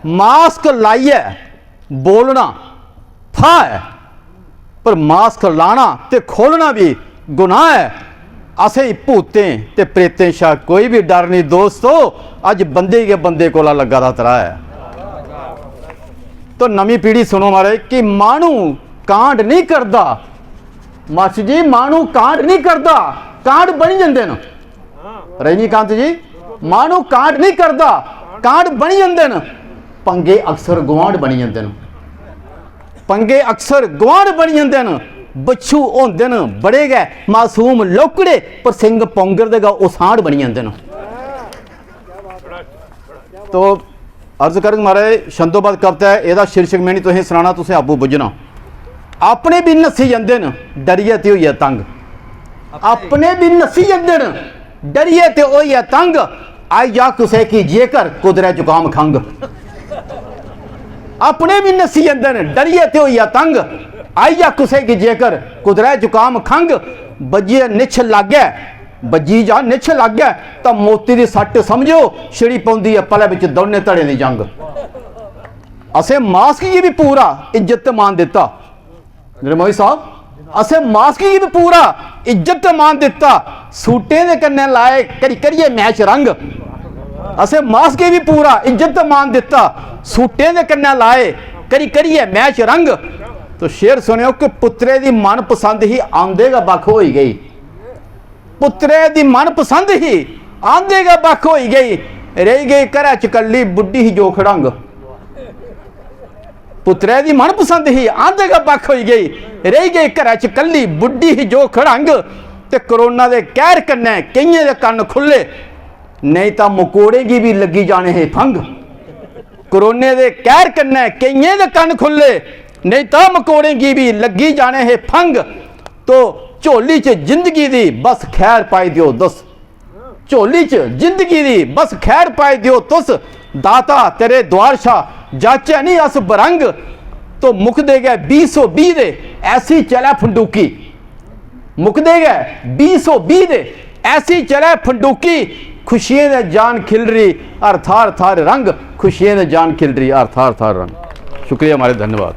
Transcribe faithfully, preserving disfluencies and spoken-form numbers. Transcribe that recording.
Mask लाइयै बोलना था ऐ, पर मास्क लाना ते खोलना बी गुनाह ऐ। असें भूतें ते प्रेतें शा कोई बी डर नेईं दोस्तो, अज्ज बंदे गै बंदे कोला लग्गा दा त्राह ऐ। तो नमीं पीढ़ी सुनो महाराज कि माह्नू कांड नेईं करदा, मास्टर जी, माह्नू कांड नेईं करदा, कांड बनी जंदे न। रजनीकांत जी, माह्नू कांड नेईं करदा, कांड बनी जंदे न। पंगे अक्सर गुआंढ बनी जंदे न। पंगे अक्सर गुआंढ बनी जंदे न। बच्छू होंदे न बड़े गै मासूम लौकड़े, पर सिंग पौंगर दे गै ओह् सांढ बनी जंदे न। तो अर्ज करङ महाराज, छंदोबद्ध कविता ऐ, एह्दा शीर्षक में निं तुसें सनाना, तुसें आपूं बुज्झना। अपने बी नस्सी जंदे न डरियै ते होइयै तंग। अपने बी नस्सी जंदे न डरियै ते होइयै तंग। आई जा कुसै गी जेकर कुदरै जुकाम खंघ। अपने बी नस्सी जंदे न डरियै ते होइयै तंग। आई जा कुसै गी जेकर कुदरै जुकाम खंघ। बज्जियै निच्छ लागै, बज्जी जा निच्छ लागै, तां मौती दी सट्ट समझो, छिड़ी पौंदी ऐ पलै बिच दौनें धड़ें दी जंग। असें मास्क गी बी पूरा इज्जत ते मान दित्ता। निर्मोही साहब, असें मास्क गी बी पूरा इज्जत ते मान दित्ता, सूटें दे कन्नै लाए करी करियै मैच रंग। असें मास्क गी बी पूरा इज्जत ते मान दित्ता, सूटें दे कन्नै लाए करी करियै मैच रंग। तो शेर सुनेओ कि पुत्तरे दी मनपसंद ही, आंदे गै बक्ख होई गेई। पुत्तरै दी मनपसंद ही, आंदे गै बक्ख होई गेई। रेही गेई घरै च कल्ली, बुड्ढी ही जो खड़ंग। पुत्तरै दी मनपसंद ही, आंदे गै बक्ख होई गेई। रेही गेई घरै च कल्ली, बुड्ढी ही जो खड़ंग। ते कोरोना दे कहर कन्नै केइयें दे कन्न खु'ल्ले, नेईं तां मकोड़ें गी बी लग्गी जाने हे फंघ। कोरोने दे कहर कन्नै केइयें दे कन्न खु'ल्ले, नेईं तां मकोड़ें गी बी लग्गी जाने हे फंघ। तो झोली च जिंदगी दी बस खैर पाई देओ तुस, झोली च जिंदगी दी बस खैर पाई देओ तुस। दाता तेरे द्वार शा जाचै निं अस बरंग। तो मुकदे गै बीह् सौ बीह् दे ऐसी चलै फंडूकी, मुकदे गै बीह् सौ बीह् दे ऐसी चलै फंडूकी। खुशियें दे जान खिलरी हर थाह्र थाह्र रंग, खुशियें दे जान खिलरी हर थाह्र थाह्र रंग। शुक्रिया महाराज, धन्यवाद।